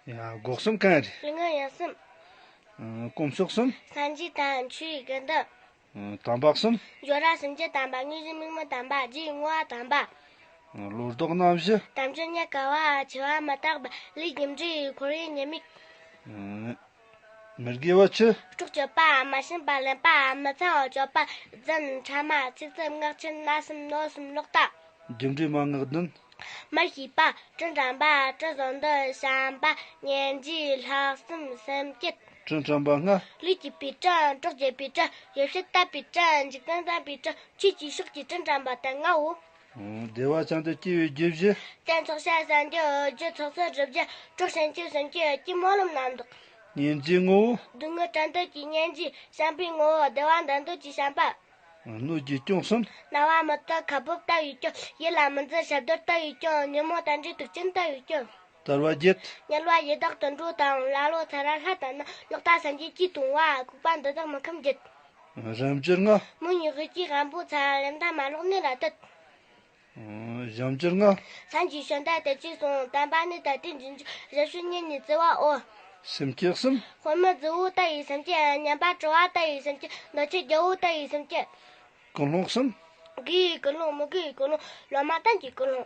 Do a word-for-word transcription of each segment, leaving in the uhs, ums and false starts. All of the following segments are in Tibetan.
ཡ། སྒོ་གསུམ་གང་རེད། ལུས་ངག་ཡིད་གསུམ། ཨ། དཀོན་མཆོག་གསུམ། སངས་རྒྱས་དང་ཆོས་དགེ་འདུན། ཨ། དམ་པ་གསུམ། སྦྱོར་བ་སེམས་བསྐྱེད་དམ་པ། དངོས་གཞི་དམིགས་མེད་དམ་པ། རྒྱུའི་བསྔོ་བ་དམ་པ། ཨ། བློ་ལྡོག་རྣམ་བཞི། དམ་ཆོས་རྙེད་དཀའ་བ། འཆི་བ་མི་རྟག་པ། ལས་རྒྱུ་འབྲས། འཁོར་བའི་ཉེས་དམིགས། ཨ། མི་དགེ་བ་བཅུ། སྲོག་གཅོད་པ། མ་བྱིན་པ་ལེན་པ། མི་ཚངས་པར་སྤྱོད་པ། རྫུན། ཕྲ་མ། ཚིག་རྩུབ། ངག་འཁྱལ། བརྣབ་སེམས། གནོད་སེམས། ལོག་ལྟ། རྒྱུ་འབྲས་མན་ངག་བདུན། མར་ཤེས་པ། དྲིན་དྲན་པ། དྲིན་གཟོ་འདོད། བྱམས་པ། སྙིང་རྗེ། ལྷག་བསམ། སེམས་བསྐྱེད། དྲིན་དྲན་པ་ལྔ། ལུས་བསྐྱེད་པའི་དྲིན། གྲོགས་བྱེད་པའི་དྲིན། ཡོ་བྱད་བསྟབས་པའི་དྲིན། འཇིག་རྟེན་བསྟན་པའི་དྲིན། ཆོས་ཀྱི་ཕྱོགས་ཀྱི་དྲིན་དྲན་པ་དེ་ལྔའོ། ཨོ། བདེ་བ་ཅན་དུ་སྐྱེ་བའི་རྒྱུ་བཞི། རྟེན་ཚོགས་ཞལ་གསུམ་གྱི་རྒྱུ། ཚོགས་གསོག་སྒྲུབ་རྒྱུ། གྲོགས་བྱང་ཆུབ་སེམས་བསྐྱེད་ཀྱི་སྨོན་ལམ་རྣམས་འདོགས། སྙིང་རྗེའི་ངོ་བོ། སྡུག་བསྔལ་བྲལ་འདོད་ཀྱི་སྙིང་རྗེ། བྱམས་པའི་ངོ་བོ། བདེ་བ་འདོད་འདོད་ཀྱི་བྱམས་པ། སྣོད་ཀྱི་སྐྱོན་གསུམ། རྣ་བ་མི་གཏོད་ཁ་སྦུབ་ལྟ་བུའི་སྐྱོན། ཡིད་ལ་མི་འཛིན་ཞབས་རྡོལ་ལྟ་བུའི་སྐྱོན། ཉོན་མོངས་དང་འདྲེས་དུག་ཅན་ལྟ་བུའི་སྐྱོན། དལ་བ་བརྒྱད། དམྱལ་བ་ཡི་དྭགས་དུད་འགྲོ་དང་། ཀླ་ཀློ་ཚེ་རབས་ལྷ་དང་ནི། ལོག་ལྟ་སངས་རྒྱས་ཀྱིས་སྟོང་པ། ལྐུགས་པ་འདི་དག་མི་ཁོམ་བརྒྱད། གཞན་བརྒྱད་ལྔ། མི་ཡི་དབུས་ཀྱི་དབང་པོ་ཚ། ལན་དུ་མ་ལོག་གནས་ལ་དད། གཞན་བརྒྱད་ལྔ། སངས་རྒྱས་བསྟན་དང་དེ་ཆོས་གསུང་། བསྟན་པ་གནས་དང་དེ་འཛིན་རྒྱུ། ཞབས་ཞུ་གཉེན་ཉེ་བརྩེ་བའོ། སེམས་བསྐྱེད་གསུམ། དཔེ་མི་སྲིད་པ་ལྟ་བུའི་སེམས་བསྐྱེད། སྙན་པ་བྲོ་བ་ལྟ་བུའི་སེམས་བསྐྱེད། འདོད་ཆེན་རྒྱལ་པོ་ལྟ་བུའི་སེམས་བསྐྱེད། ཀུན་སློང་གསུམ། དགེ་བའི་ཀུན་སློང་། མི་དགེ་བའི་ཀུན་སློང་། སློབ་མ་ཐམས་ཅད་ཀུན་སློང་།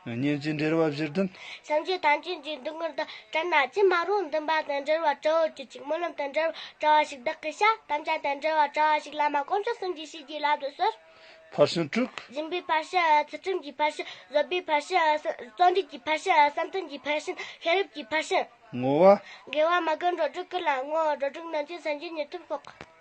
སྙིང་རྗེ་འབྲེལ་བ་བཞི་ལྡན། སེམས་ཅན་ཐམས་ཅད་ཀྱི་སྡུག་བསྔལ་དང་། བྲལ་ན་ཅི་མ་རུང་འདུན་པ་དང་འབྲེལ་བ་བྲལ་བར་གྱུར་ཅིག་སྨོན་ལམ་དང་འབྲེལ་བ་བྲལ་བ་ཞིག་བདག་གིས་བྱ། དམ་བཅའ་དང་འབྲེལ་བ་བྲལ་བ་ཞིག་བླ་མ་དཀོན་མཆོག་གསུམ་གྱིས་བྱས་རྗེས་ལ་འདོད་གསོལ། ཕར་ཕྱིན་དྲུག། སྦྱིན་པའི་ཕར་ཕྱིན། ཚུལ་ཁྲིམས་ཀྱི་ཕར་ཕྱིན། བཟོད་པའི་ཕར་ཕྱིན། བརྩོན་འགྲུས་ཀྱི་ཕར་ཕྱིན། བསམ་གཏན་གྱི་ཕར་ཕྱིན། ཤེས་རབ་ཀྱི་ཕར་ཕྱིན། བསྔོ་བ། དགེ་བ་མ་གུས་འགྲོ་དྲུག་ཀུན་ལ་བསྔོ། འགྲོ་དྲུག་རྣམས་ཀྱི་སངས་རྒྱས་ཉིད་དུ་ཕོག།